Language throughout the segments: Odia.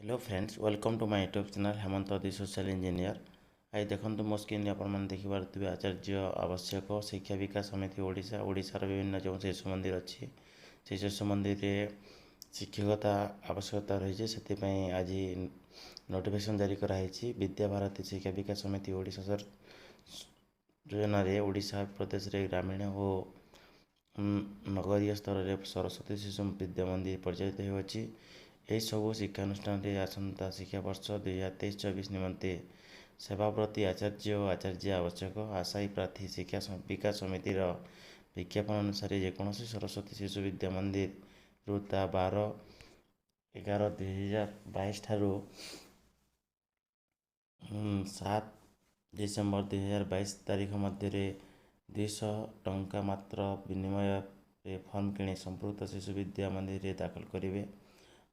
Hello friends, welcome to my YouTube channel Hemant the Social Engineer. ଆଜି ଦେଖନ୍ତୁ, ମୋ ସ୍କ୍ରିନ୍ରେ ଆପଣମାନେ ଦେଖିପାରୁଥିବେ, ଆଚାର୍ଯ୍ୟ ଆବଶ୍ୟକ, ଶିକ୍ଷା ବିକାଶ ସମିତି ଓଡ଼ିଶା। ଓଡ଼ିଶାର ବିଭିନ୍ନ ଯେଉଁ ଶିଶୁ ମନ୍ଦିର ଅଛି, ସେଇ ଶିଶୁ ମନ୍ଦିରରେ ଶିକ୍ଷକତା ଆବଶ୍ୟକତା ରହିଛି। ସେଥିପାଇଁ ଆଜି ନୋଟିଫିକେସନ୍ ଜାରି କରାହେଇଛି। ବିଦ୍ୟାଭାରତୀ ଶିକ୍ଷା ବିକାଶ ସମିତି ଓଡ଼ିଶା ଯୋଜନାରେ ଓଡ଼ିଶା ପ୍ରଦେଶରେ ଗ୍ରାମୀଣ ଓ ନଗରୀୟ ସ୍ତରରେ ସରସ୍ୱତୀ ଶିଶୁ ବିଦ୍ୟା ମନ୍ଦିର ପରିଚାଳିତ ହେଉଅଛି। ଏହିସବୁ ଶିକ୍ଷାନୁଷ୍ଠାନରେ ଆସନ୍ତା ଶିକ୍ଷାବର୍ଷ 2023-24 ନିମନ୍ତେ ସେବାବ୍ରତୀ ଆଚାର୍ଯ୍ୟ ଓ ଆଚାର୍ଯ୍ୟା ଆବଶ୍ୟକ। ଆଶାୟୀ ପ୍ରାର୍ଥୀ ଶିକ୍ଷା ବିକାଶ ସମିତିର ବିଜ୍ଞାପନ ଅନୁସାରେ ଯେକୌଣସି ସରସ୍ୱତୀ ଶିଶୁ ବିଦ୍ୟା ମନ୍ଦିରରୁ ତା 12/11/2022 ଠାରୁ 7 ଡିସେମ୍ବର 2022 ତାରିଖ ମଧ୍ୟରେ 200 ଟଙ୍କା ମାତ୍ର ବିନିମୟରେ ଫର୍ମ କିଣି ସମ୍ପୃକ୍ତ ଶିଶୁ ବିଦ୍ୟା ମନ୍ଦିରରେ ଦାଖଲ କରିବେ।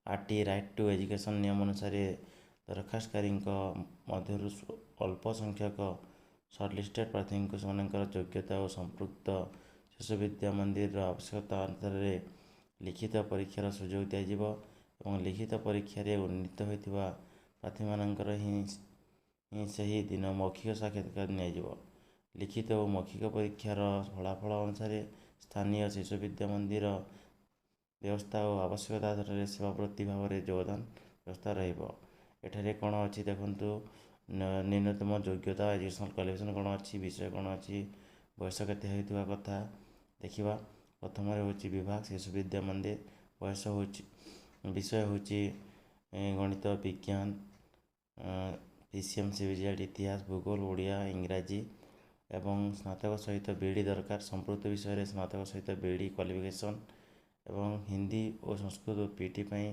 ଆର୍ ଟି, ରାଇଟ୍ ଟୁ ଏଜୁକେସନ୍ ନିୟମ ଅନୁସାରେ ଦରଖାସ୍ତକାରୀଙ୍କ ମଧ୍ୟରୁ ଅଳ୍ପ ସଂଖ୍ୟକ ସର୍ଟଲିଷ୍ଟେଡ଼ ପ୍ରାର୍ଥୀଙ୍କୁ ସେମାନଙ୍କର ଯୋଗ୍ୟତା ଓ ସମ୍ପୃକ୍ତ ଶିଶୁ ବିଦ୍ୟା ମନ୍ଦିରର ଆବଶ୍ୟକତା ଅନୁସାରେ ଲିଖିତ ପରୀକ୍ଷାର ସୁଯୋଗ ଦିଆଯିବ ଏବଂ ଲିଖିତ ପରୀକ୍ଷାରେ ଉନ୍ନୀତ ହୋଇଥିବା ପ୍ରାର୍ଥୀମାନଙ୍କର ହିଁ ହିଁ ସେହି ଦିନ ମୌଖିକ ସାକ୍ଷାତକାର ନିଆଯିବ। ଲିଖିତ ଓ ମୌଖିକ ପରୀକ୍ଷାର ଫଳାଫଳ ଅନୁସାରେ ସ୍ଥାନୀୟ ଶିଶୁ ବିଦ୍ୟା ମନ୍ଦିର ବ୍ୟବସ୍ଥା ଓ ଆବଶ୍ୟକତା ଆଧାରରେ ସେବାବ୍ରତୀ ଭାବରେ ଯୋଗଦାନ ବ୍ୟବସ୍ଥା ରହିବ। ଏଠାରେ କ'ଣ ଅଛି ଦେଖନ୍ତୁ। ନ୍ୟୁନତମ ଯୋଗ୍ୟତା, ଏଜୁକେସନାଲ୍ କ୍ୱାଲିଫିକେସନ୍ କ'ଣ ଅଛି, ବିଷୟ କ'ଣ ଅଛି, ବୟସ କେତେ ହୋଇଥିବା କଥା ଦେଖିବା। ପ୍ରଥମରେ ହେଉଛି ବିଭାଗ ଶିଶୁ ବିଦ୍ୟା ମନ୍ଦିର, ବୟସ ହେଉଛି, ବିଷୟ ହେଉଛି ଗଣିତ, ବିଜ୍ଞାନ, ପିସିଏମ୍, ସିବିଜେଡ଼, ଇତିହାସ, ଭୂଗୋଳ, ଓଡ଼ିଆ, ଇଂରାଜୀ ଏବଂ ସ୍ନାତକ ସହିତ ବିଇଡ଼ି ଦରକାର। ସମ୍ପୃକ୍ତ ବିଷୟରେ ସ୍ନାତକ ସହିତ ବିଇଡ଼ି କ୍ୱାଲିଫିକେସନ୍ ଏବଂ ହିନ୍ଦୀ ଓ ସଂସ୍କୃତ ପିଟି ପାଇଁ,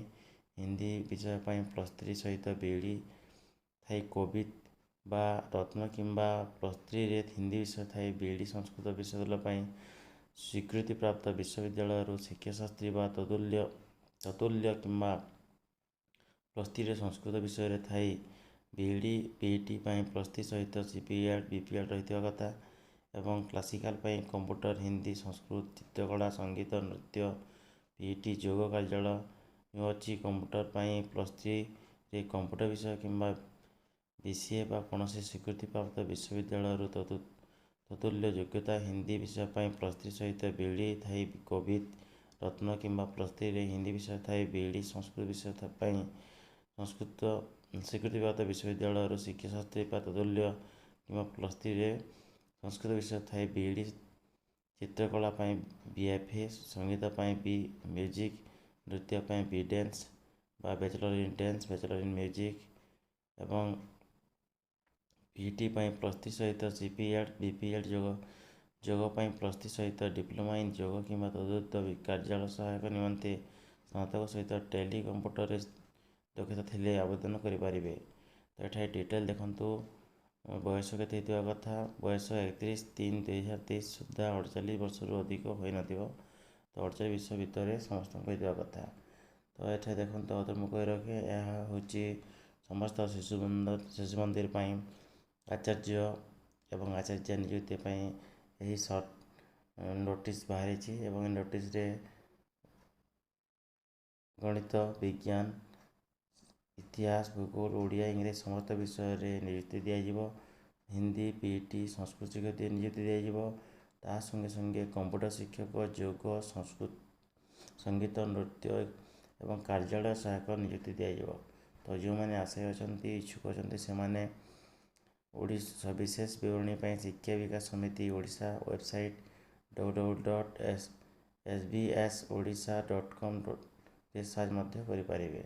ହିନ୍ଦୀ ବିଷୟ ପାଇଁ +3 ସହିତ ବିଇଡ଼ି ଥାଇ କୋଭିଡ଼ ବା ରତ୍ନ କିମ୍ବା +3ରେ ହିନ୍ଦୀ ବିଷୟ ଥାଇ ବିଇଡ଼ି, ସଂସ୍କୃତ ବିଶ୍ୱବିଦ୍ୟାଳୟ ପାଇଁ ସ୍ୱୀକୃତିପ୍ରାପ୍ତ ବିଶ୍ୱବିଦ୍ୟାଳୟରୁ ଶିକ୍ଷାଶାସ୍ତ୍ରୀ ବା ତତୁଲ୍ୟ କିମ୍ବା +3ରେ ସଂସ୍କୃତ ବିଷୟରେ ଥାଇ ବିଇଡ଼ି, ପିଇଟି ପାଇଁ +3 ସହିତ ସିପିଏଡ଼୍, ବିପିଏଡ଼୍ ରହିଥିବା କଥା ଏବଂ କ୍ଲାସିକାଲ୍ ପାଇଁ କମ୍ପ୍ୟୁଟର, ହିନ୍ଦୀ, ସଂସ୍କୃତ, ଚିତ୍ରକଳା, ସଙ୍ଗୀତ, ନୃତ୍ୟ, ପିଇଟି, ଯୋଗ, କାର୍ଯ୍ୟାଳୟ ଅଛି। କମ୍ପ୍ୟୁଟର ପାଇଁ +3ରେ କମ୍ପ୍ୟୁଟର ବିଷୟ କିମ୍ବା ବିସିଏ ବା କୌଣସି ସ୍ୱୀକୃତିପ୍ରାପ୍ତ ବିଶ୍ୱବିଦ୍ୟାଳୟରୁ ତତୁଲ୍ୟ ଯୋଗ୍ୟତା। ହିନ୍ଦୀ ବିଷୟ ପାଇଁ +3 ସହିତ ବିଇଡ଼ି ଥାଇ କୋଭିଡ଼ ରତ୍ନ କିମ୍ବା +3ରେ ହିନ୍ଦୀ ବିଷୟ ଥାଇ ବିଇଡ଼ି, ସଂସ୍କୃତ ବିଷୟ ପାଇଁ ସଂସ୍କୃତ ସ୍ୱୀକୃତିପ୍ରାପ୍ତ ବିଶ୍ୱବିଦ୍ୟାଳୟରୁ ଶିକ୍ଷାଶାସ୍ତ୍ରୀ ବା ତତୁଲ୍ୟ କିମ୍ବା +3ରେ ସଂସ୍କୃତ ବିଷୟ ଥାଇ ବିଇଡ଼ି, ଚିତ୍ରକଳା ପାଇଁ ବିଏଫଏ, ସଙ୍ଗୀତ ପାଇଁ ବି ମ୍ୟୁଜିକ୍, ନୃତ୍ୟ ପାଇଁ ବି ଡ୍ୟାନ୍ସ ବା bachelor in dance, bachelor in music ଏବଂ ପିଇଟି ପାଇଁ +3 ସହିତ ସିପିଏଡ଼୍, ବିପିଏଡ଼୍, ଯୋଗ, ଯୋଗ ପାଇଁ +3 ସହିତ ଡିପ୍ଲୋମା ଇନ୍ ଯୋଗ କିମ୍ବା ତଦୁର୍ଦ୍ଧ୍ୱ। କାର୍ଯ୍ୟାଳୟ ସହାୟକ ନିମନ୍ତେ ସ୍ନାତକ ସହିତ ଟେଲି କମ୍ପ୍ୟୁଟରରେ ଦକ୍ଷତା ଥିଲେ ଆବେଦନ କରିପାରିବେ। ତ ଏଠାରେ ଡିଟେଲ୍ ଦେଖନ୍ତୁ। ବୟସ କେତେ ହେଇଥିବା କଥା? ବୟସ 31/3/2023 ସୁଦ୍ଧା 48 ବର୍ଷରୁ ଅଧିକ ହୋଇନଥିବ। ତ 48 ବର୍ଷ ଭିତରେ ସମସ୍ତଙ୍କୁ ହେଇଥିବା କଥା। ତ ଏଠାରେ ଦେଖନ୍ତୁ, ଆଉ ମୁଁ କହି ରଖେ, ଏହା ହେଉଛି ସମସ୍ତ ଶିଶୁ ମନ୍ଦିର ପାଇଁ ଆଚାର୍ଯ୍ୟ ଏବଂ ଆଚାର୍ଯ୍ୟ ନିଯୁକ୍ତି ପାଇଁ ଏହି ସର୍ଟ ନୋଟିସ୍ ବାହାରିଛି ଏବଂ ଏ ନୋଟିସ୍ରେ ଗଣିତ, ବିଜ୍ଞାନ, ଇତିହାସ, ଭୂଗୋଳ, ଓଡ଼ିଆ, ଇଂରାଜୀ ସମସ୍ତ ବିଷୟରେ ନିଯୁକ୍ତି ଦିଆଯିବ। ହିନ୍ଦୀ, ପିଇଟି, ସଂସ୍କୃତ ଶିକ୍ଷୟିତ୍ରୀ ନିଯୁକ୍ତି ଦିଆଯିବ। ତା ସଙ୍ଗେ ସଙ୍ଗେ କମ୍ପ୍ୟୁଟର ଶିକ୍ଷକ, ଯୋଗ, ସଂସ୍କୃତ, ସଙ୍ଗୀତ, ନୃତ୍ୟ ଏବଂ କାର୍ଯ୍ୟାଳୟ ସହାୟକ ନିଯୁକ୍ତି ଦିଆଯିବ। ତ ଯେଉଁମାନେ ଆଶାୟୀ ଅଛନ୍ତି, ଇଚ୍ଛୁକ ଅଛନ୍ତି, ସେମାନେ ଓଡ଼ିଶା ସବିଶେଷ ବିବରଣୀ ପାଇଁ ଶିକ୍ଷା ବିକାଶ ସମିତି ଓଡ଼ିଶା ୱେବସାଇଟ୍ ww.sbsodisha.com ରେ ସର୍ଚ୍ଚ ମଧ୍ୟ କରିପାରିବେ।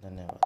ଧନ୍ୟବାଦ।